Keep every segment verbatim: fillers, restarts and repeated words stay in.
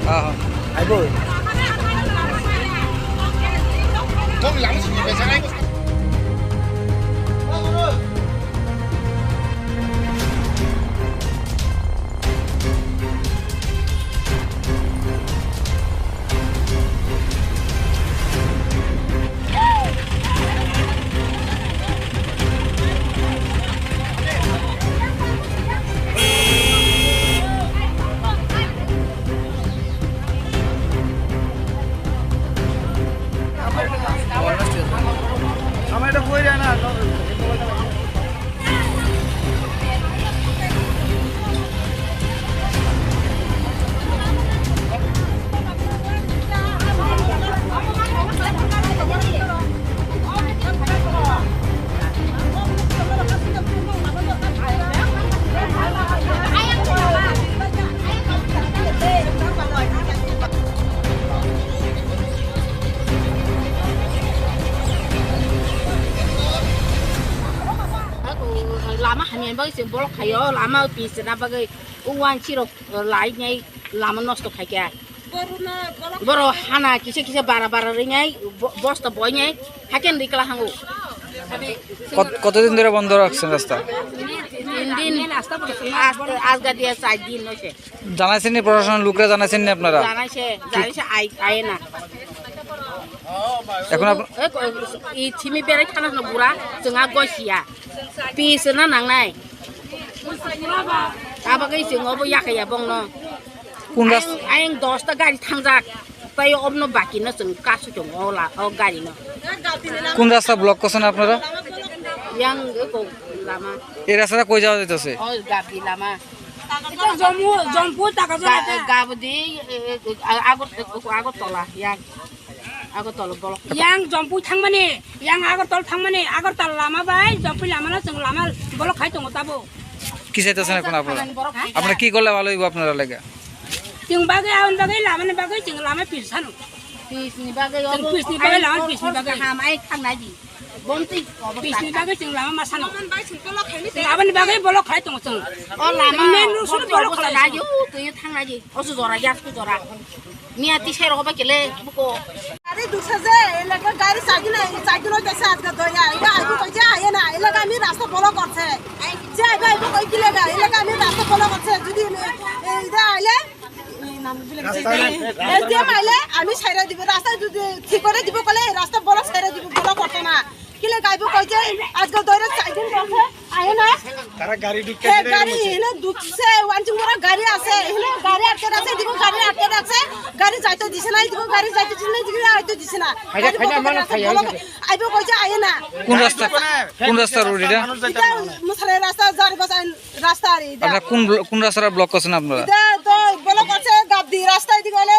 Ah, aibo. Lama hamya bagwi se block khaio, lama pis na bagwi uwan sirok lai nai lama nosto khaikha. Borok hana kisa kisa bara bara rinai bo-, bosta boinai haken rikla hango. কত-, কতদিন ধরে বন্ধ রাখছেন রাস্তা? তিন দিন, আজ, আজগা দিয়া চার দিন হইছে। জানাইছেন নি প্রশাসন, লোকরা জানাইছেন নি আপনারা? জানাইছে, জানাইছে আই, আয় না। এখন আপ- এ, ক-, ই thimi berai thana no bura, chwng a gosia. Pis na nangnai. Tabagwi chwng obo yakaya bongno. কোন রাস- Ayang, ayang dosta gari thangjak. Tai obno baki no chwng kasu chwng o la, o gari no. কোন রাস্তা ব্লক করছেন আপনারা? Yang ko lama. এই রাস্তাটা কই যাওয়া যাইতেছে? O gabi lama. Ito Jammu, Jammu taka Ga-, jora ta. Gabdi, eh, eh, Agar-, Agartala, yang Agartala bolok. Yang Jammu thangmani, yang Agartala thangmani, Agartala lama bai, Jammu lama no chwng lama bolok khai tongo tabo. কি চাইতেছেন এখন আপনারা? হ্যাঁ? আপনারা কি করলে ভালো হইব আপনারা লেগে? Chwng bagwi, aboni bagwi, lamani bagwi chwng lama pis sano. Pisni bagwi, chwng obo pisni bagwi, lama pisni bagwi. Hamai thangnai di. Bonti obo pisni bagwi chwng lama ma sano. Chwng aboni bagwi bolok khai tongo chwng. O lama, main road sunu bonti bolok obo khai sanai di, tongo. O twi thangnai di. Osu jora, gas ku jora. Niya tisai rok ba kele buko. Gari duksa je, elaka gari chaidi nai, chaidi noi kaisa ajga doya. Ila aibu kaisa ayena, elaka ami rasta bolok korse. Je aibu aibu koi kilega, elaka ami rasta bolok korse. Jodi ami, eh, ida aile, S D M aile, ami saira dibo, rasta jodi thik kore dibo kole, rasta bolok saira dibo, bolok korto na. Kile gaibo koi je, ajga doira chaidi noi korse. Ayo na? তারা গাড়ি ঢুকতে He দেয় gari এর মধ্যে। Hino dukse, wansing bora gari ase, hino gari atke rakse, diko gari atke rakse, gari jaito dise na, diko gari jaito dise na, diko jaito dise na. Gari bokol kore rakse, bokol kore. Aibo koi je ayo na. কোন রাস্তা, কোন রাস্তার রোড এটা? Ita Musare rasta, Jari Basan rasta ari ida. আপনারা কোন ব্ল-, কোন রাস্তাটা ব্লক করছেন আপনারা? Ida to bolok korse gabdi rasta, diko ole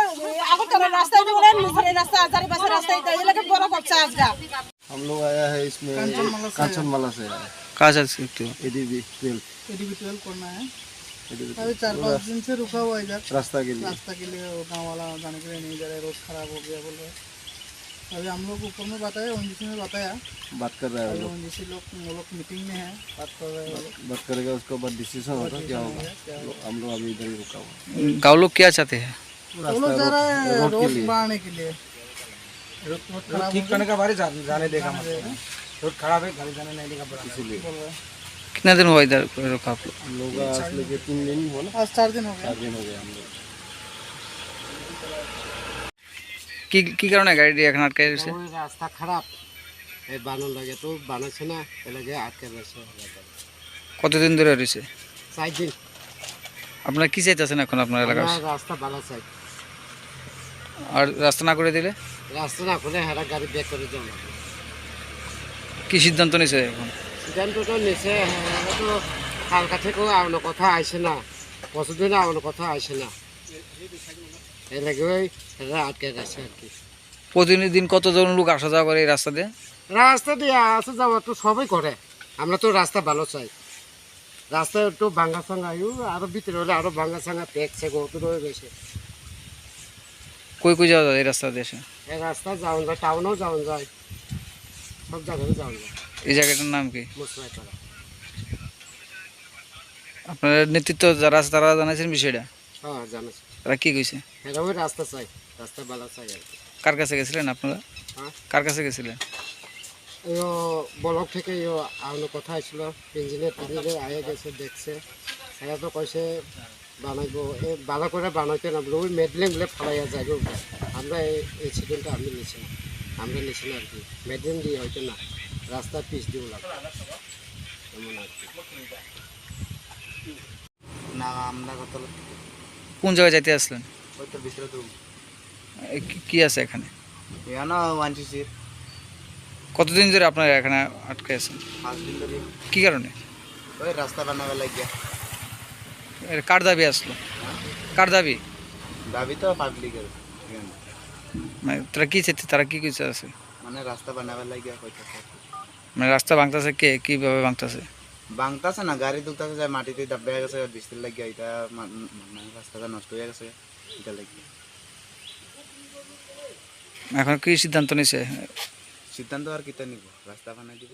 Agartala rasta, diko ole Musare rasta, Jari Basan rasta, ida elaka bolok korse ajga. हम लोग आया है इसमें कांचनमाला से आया। कांचनमाला से आया है। कहाँ से सीखते हो? ADB twelve. एडीबी ट्वेल्व करना है। एडीबी अभी चार ट्वेल्व। पाँच दिन से रुका हुआ है इधर। रास्ता के लिए। रास्ता के लिए, वो गाँव वाला जाने के लिए नहीं दे रहे, रोड खराब हो गया बोल रहे। अभी हम लोग ऊपर में बताया, ओएनजीसी में बताया। बात कर रहा है वो अभी लोग। ओएनजीसी लोग, वो लोग मीटिंग में है, बात कर रहे हैं वो लोग। बात करेगा, उसके बाद डिसीजन होगा क्या होगा। क्या होगा। हम लोग अभी इधर ही रुका हुआ है। गाँव लोग क्या चाहते हैं? वो लोग रास्ता जा रहा है रोड, रोड के लिए। रोड बढ़ाने के लिए। रोड, रोड खराब हो गया। ठीक करने का बारे जा-, जाने देगा जाने मत। देगा। रोड खराब है, गाड़ी जाने नहीं देगा बड़ा। इसीलिए। बोल रहे हैं। कितना दिन हुआ इधर रुका आप लोग? हम लोग आज लेके तीन दिन हुआ ना। आज चार दिन हो गया। चार दिन हो गया हम लोग। কি কি কারণে গাড়িটি এখানে আটকে রয়েছে? ওই রাস্তা খারাপ, এই বানান লাগে তো বানাচ্ছে না, এলাকায় আটকে রয়েছে। কতদিন ধরে রয়েছে? চার দিন। আপনারা কি চাইতেছেন এখন আপনার এলাকার? আমরা রাস্তা ভালো চাই। আর রাস্তা না করে দিলে? রাস্তা না করে হেরা গাড়ি ব্যাক করে যাওয়া লাগবে। কি সিদ্ধান্ত নিছে এখন? সিদ্ধান্ত তো নিছে, হেরা তো কালকা থেকেও আওনো কথা আইছে না, পরশু দিনও আওনো কথা আইছে না। এর লাগেই হেরা আটকে গেছে আর কি। প্রতিদিন কতজন লোক আসা যাওয়া করে এই রাস্তা দিয়ে? রাস্তা দিয়ে আসা যাওয়া তো সবাই করে, আমরা তো রাস্তা ভালো চাই। রাস্তা একটু ভাঙ্গা সাঙ্গা, ইউ আরো ভিতরে হলে আরো ভাঙ্গা সাঙ্গা, পেক সেক অত রয়ে গেছে। কই কই যাওয়া যায় এই রাস্তা দিয়ে এসে? এই রাস্তা যাওয়া যায়, টাউনেও যাওয়া যায়, সব জায়গায় যাওয়া যায়। এই জায়গাটার নাম কি? মুসরাইপাড়া। আপনারা নেতৃত্ব যারা আছে তারা জানাইছেন বিষয়টা? হ্যাঁ, জানাইছি। তারা কি কইছে? এরা ওই রাস্তা চাই, রাস্তা ভালো চাই আর কি। কার কাছে গেছিলেন আপনারা? হ্যাঁ? কার কাছে গেছিলেন? ইয়ো, ব্লক থেকে ইয়ো আউনো কথা হয়েছিল, ইঞ্জিনিয়ার টিঞ্জিনিয়ার আয়ে গেছে, দেখছে। এরা তো কইছে বানাইবো, এ ভালো করে বানাইতে না বলে ওই মেডলিং বলে ফালাইয়া যায় গো। আমরা এই, এই সিদ্ধান্ত আমি নিছি না, আমরা নিছি না আর কি। মেডলিং দিয়ে হইতো না, রাস্তা পিচ দিয়ে লাগবে, এমন আর কি। না, আমরা কত লোক থেকে। কোন জায়গায় যাইতে আসলেন? ওই তো ভিতরে তো। এ, কি, কি আছে এখানে? এখানে ওয়ান সিসির। কতদিন ধরে আপনারা এখানে আটকে আছেন? পাঁচ দিন ধরে। কি কারণে? ওই রাস্তা বানাবার লাগিয়া। এর কার দাবি আসলো? হ্যাঁ? কার দাবি? দাবি তো পাবলিকের। এখানে। মানে তারা কি চাইতে, তারা কি কিছু আছে? মানে রাস্তা বানাবার লাগিয়া কইতাছে। মানে রাস্তা ভাঙতেছে কে, কিভাবে ভাঙতেছে? ভাঙতাছে না, গাড়ি ঢুকতাছে যায়, মাটিতে দাব্বা হয়ে গেছে, বৃষ্টির লাগিয়া এটা মা-, মানে রাস্তাটা নষ্ট হয়ে গেছে, এটা লাগিয়া। এখন কি সিদ্ধান্ত নিছে? সিদ্ধান্ত আর কিতা নিব, রাস্তা বানাই দিব।